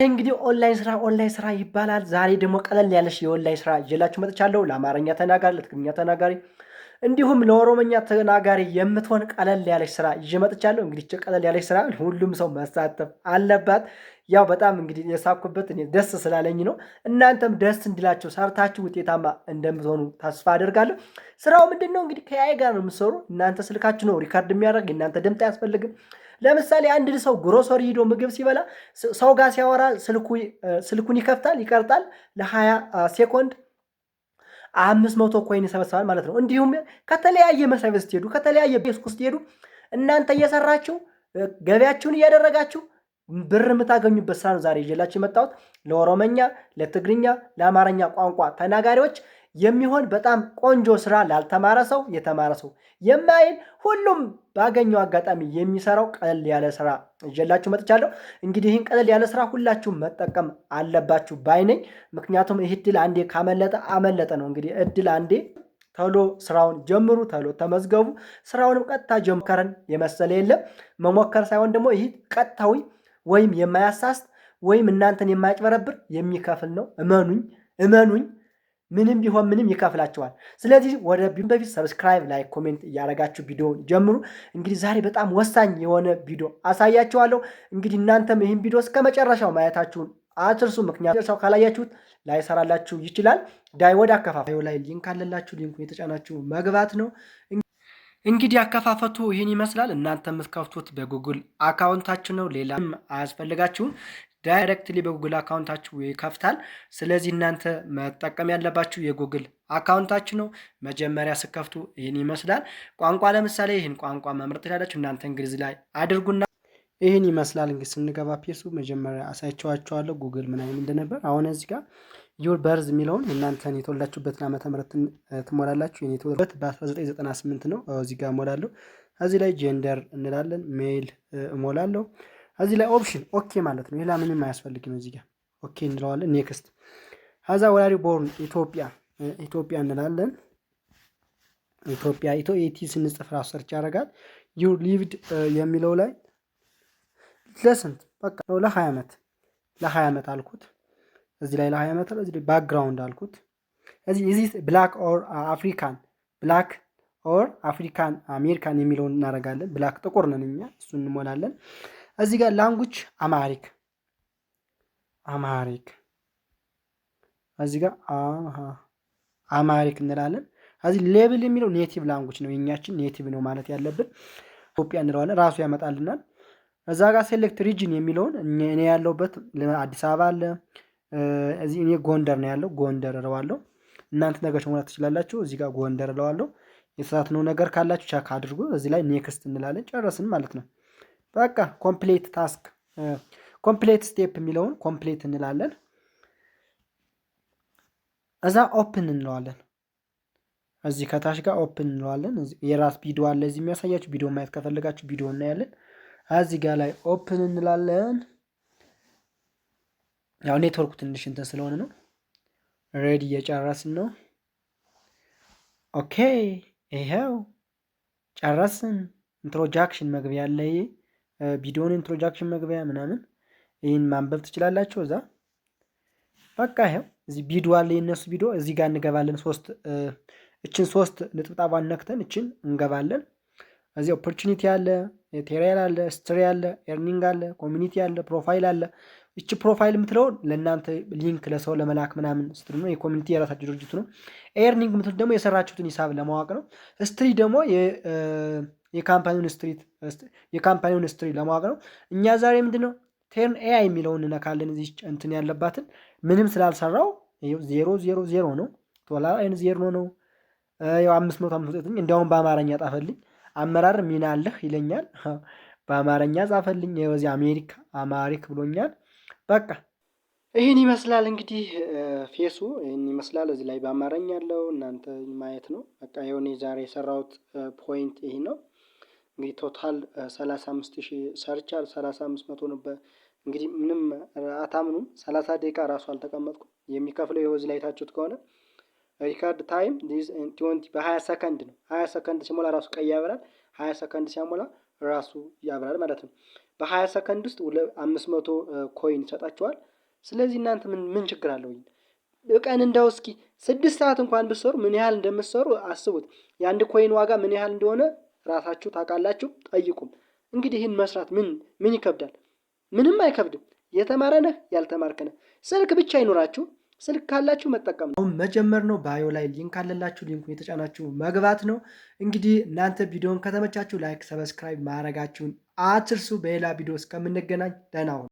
እንግዲህ ኦንላይን ስራ ኦንላይን ስራ ይባላል። ዛሬ ደግሞ ቀለል ያለሽ የኦንላይን ስራ ይዤላችሁ መጥቻለሁ። ለአማርኛ ተናጋሪ፣ ለትግርኛ ተናጋሪ እንዲሁም ለኦሮመኛ ተናጋሪ የምትሆን ቀለል ያለች ስራ ይዤ መጥቻለሁ። እንግዲህ ቀለል ያለች ስራ ሁሉም ሰው መሳተፍ አለባት። ያው በጣም እንግዲህ የሳኩበት እኔ ደስ ስላለኝ ነው። እናንተም ደስ እንዲላችሁ ሰርታችሁ ውጤታማ እንደምትሆኑ ተስፋ አደርጋለሁ። ስራው ምንድን ነው? እንግዲህ ከ AI ጋር ነው የምትሰሩ። እናንተ ስልካችሁ ነው record የሚያደርግ፣ እናንተ ድምፅ አያስፈልግም። ለምሳሌ አንድ ሰው ግሮሰሪ ሂዶ ምግብ ሲበላ ሰው ጋር ሲያወራ ስልኩን ይከፍታል፣ ይቀርጣል ለ20 ሴኮንድ 500 coin ይሰበስባል ማለት ነው። እንዲሁም ከተለያየ መስሪያ ቤት ስትሄዱ፣ ከተለያየ ቤት ስትሄዱ እናንተ እየሰራችሁ ገቢያችሁን እያደረጋችሁ ብር የምታገኙበት ስራ ነው ዛሬ ይዤላችሁ የመጣሁት። ለኦሮመኛ፣ ለትግርኛ፣ ለአማርኛ ቋንቋ ተናጋሪዎች የሚሆን በጣም ቆንጆ ስራ፣ ላልተማረ ሰው፣ የተማረ ሰው የማይል ሁሉም ባገኘው አጋጣሚ የሚሰራው ቀለል ያለ ስራ ይዤላችሁ መጥቻለሁ። እንግዲህ ይህን ቀለል ያለ ስራ ሁላችሁም መጠቀም አለባችሁ ባይ ነኝ። ምክንያቱም ይህ እድል አንዴ ካመለጠ አመለጠ ነው። እንግዲህ እድል አንዴ ቶሎ ስራውን ጀምሩ፣ ቶሎ ተመዝገቡ። ስራውንም ቀጥታ ጀምከረን የመሰለ የለም። መሞከር ሳይሆን ደግሞ ይህ ቀጥታዊ ወይም የማያሳስት ወይም እናንተን የማያጭበረብር የሚከፍል ነው። እመኑኝ፣ እመኑኝ። ምንም ቢሆን ምንም ይከፍላችኋል። ስለዚህ ወደ በፊት subscribe፣ like፣ comment እያደረጋችሁ ቪዲዮውን ጀምሩ። እንግዲህ ዛሬ በጣም ወሳኝ የሆነ ቪዲዮ አሳያችኋለሁ። እንግዲህ እናንተም ይህን ቪዲዮ እስከ መጨረሻው ማየታችሁን አትርሱ። ምክንያቱም ካላያችሁት ላይሰራላችሁ ይችላል። ዳይ ወደ አከፋፋዩ ላይ link አለላችሁ። link ኡን የተጫናችሁ መግባት ነው። እንግዲህ አከፋፈቱ ይህን ይመስላል። እናንተ የምትከፍቱት በ Google account ኣችሁ ነው። ሌላም አያስፈልጋችሁም። Directly በ Google account ኣችሁ ይከፍታል። ስለዚህ እናንተ መጠቀም ያለባችሁ የ Google account ኣችሁ ነው። መጀመሪያ ስትከፍቱ ይህን ይመስላል። ቋንቋ ለምሳሌ ይህን ቋንቋ መምረጥ ትችላላችሁ። እናንተ እንግሊዝ ላይ አድርጉና ይህን ይመስላል። እንግዲህ ስንገባ ፔሱ መጀመሪያ አሳይቼዋቸዋለሁ ጉግል ምን አይነት እንደነበር። አሁን እዚህ ጋር year birth የሚለውን እናንተን የተወለዳችሁበትን ዓመተ ምህረት ትሞላላችሁ። የኔ የተወለድኩበት በ1998 ነው። እዚህ ጋር እሞላለሁ። እዚህ ላይ gender እንላለን፣ male እሞላለሁ። እዚህ ላይ option okay ማለት ነው። ሌላ ምንም አያስፈልግም። እዚህ ጋር okay እንለዋለን። Next። ከዛ where you born ኢትዮጵያ፣ ኢትዮጵያ እንላለን። ኢትዮጵያ ኢትዮ ET ስንጽፍ ራሱ search ያደርጋል። You lived የሚለው ላይ ለስንት በቃ ለ20 ዓመት፣ ለ20 ዓመት አልኩት። እዚህ ላይ ለ20 ዓመት፣ እዚህ ላይ background አልኩት። እዚህ is black or African፣ black or African American የሚለውን እናደርጋለን። Black ጥቁር ነን እኛ፣ እሱን እንሞላለን። እዚህ ጋር language Amharic፣ Amharic፣ እዚህ ጋር Amharic እንላለን። እዚህ label የሚለው native language ነው፣ የኛችን native ነው ማለት ያለብን። ኢትዮጵያ እንለዋለን፣ ራሱ ያመጣልናል። እዛ ጋር select region የሚለውን እኔ ያለሁበት አዲስ አበባ አለ። እዚህ እኔ ጎንደር ነው ያለው፣ ጎንደር እለዋለሁ። እናንተ ነገር መሙላት ትችላላችሁ። እዚህ ጋር ጎንደር እለዋለሁ። የተሳትነው ነገር ካላችሁ check አድርጉ። እዚህ ላይ next እንላለን። ጨረስን ማለት ነው። በቃ complete task፣ complete step የሚለውን complete እንላለን። እዛ open እንለዋለን። እዚህ ከታች ጋር open እንለዋለን። የራስ ቪዲዮ አለ እዚህ የሚያሳያችሁ፣ ቪዲዮ ማየት ከፈለጋችሁ ቪዲዮ እናያለን። እዚህ ጋር ላይ open እንላለን። ያው ኔትወርኩ ትንሽ እንትን ስለሆነ ነው። Ready እየጨረስን ነው። Okay፣ ይሄው ጨረስን። Introduction መግቢያ አለ። ይሄ ቪዲዮን introduction መግቢያ ምናምን ይህን ማንበብ ትችላላችሁ። እዛ በቃ ይሄው እዚህ ቪዲዮ አለ፣ የእነሱ ቪዲዮ እዚህ ጋር እንገባለን። ሶስት እችን ሶስት ንጥብጣቧን ነክተን እችን እንገባለን። እዚህ opportunity አለ፣ tutorial አለ፣ story አለ፣ earning አለ፣ community አለ፣ profile አለ። እቺ profile የምትለውን ለእናንተ link ለሰው ለመላክ ምናምን ስትሉ ነው። የ community የራሳቸው ድርጅቱ ነው። Earning የምትሉት ደግሞ የሰራችሁትን ሂሳብ ለማወቅ ነው። History ደግሞ የ company ውን history ለማወቅ ነው። እኛ ዛሬ ምንድን ነው turn AI የሚለውን እንነካለን። እዚህ እንትን ያለባትን ምንም ስላልሰራው ዜሮ ዜሮ ዜሮ ነው። ዶላር አይን ዜሮ ነው። ያው 559 እንዲያውም በአማርኛ ጣፈልኝ። አመራር ሚና አለህ ይለኛል። በአማርኛ ጻፈልኝ። ይኸው እዚህ አሜሪካ Amharic ብሎኛል። በቃ ይህን ይመስላል እንግዲህ ፌሱ ይህን ይመስላል። እዚህ ላይ በአማርኛ ያለው እናንተ ማየት ነው። በቃ የሆነ ዛሬ የሰራሁት point ይህ ነው። እንግዲህ total 35,000 ሰርቻል። 3500 ነበር። እንግዲህ ምንም አታምኑም። 30 ደቂቃ ራሱ አልተቀመጥኩም። የሚከፍለው ይኸው እዚህ ላይ አይታችሁት ከሆነ record time 20 በ20 ሰከንድ ነው። 20 ሰከንድ ሲሞላ ራሱ ቀይ ያበራል። 20 ሰከንድ ሲሞላ ራሱ ያበራል ማለት ነው። በ20 ሰከንድ ውስጥ 500 coin ይሰጣችኋል። ስለዚህ እናንተ ምን ችግር አለው? ቀን እንደው እስኪ 6 ሰዓት እንኳን ብትሰሩ ምን ያህል እንደምትሰሩ አስቡት። የአንድ coin ዋጋ ምን ያህል እንደሆነ ራሳችሁ ታውቃላችሁ፣ ጠይቁም። እንግዲህ ይህን መስራት ምን ይከብዳል? ምንም አይከብድም። የተማረ ነህ ያልተማርክ ነህ፣ ስልክ ብቻ ይኖራችሁ። ስልክ ካላችሁ መጠቀም ነው። አሁን መጀመር ነው። Bio ላይ link አለላችሁ። Link ኡን የተጫናችሁ መግባት ነው። እንግዲህ እናንተ ቪዲዮን ከተመቻችሁ like፣ subscribe ማድረጋችሁን አትርሱ። በሌላ ቪዲዮ እስከምንገናኝ ደህና ሁኑ።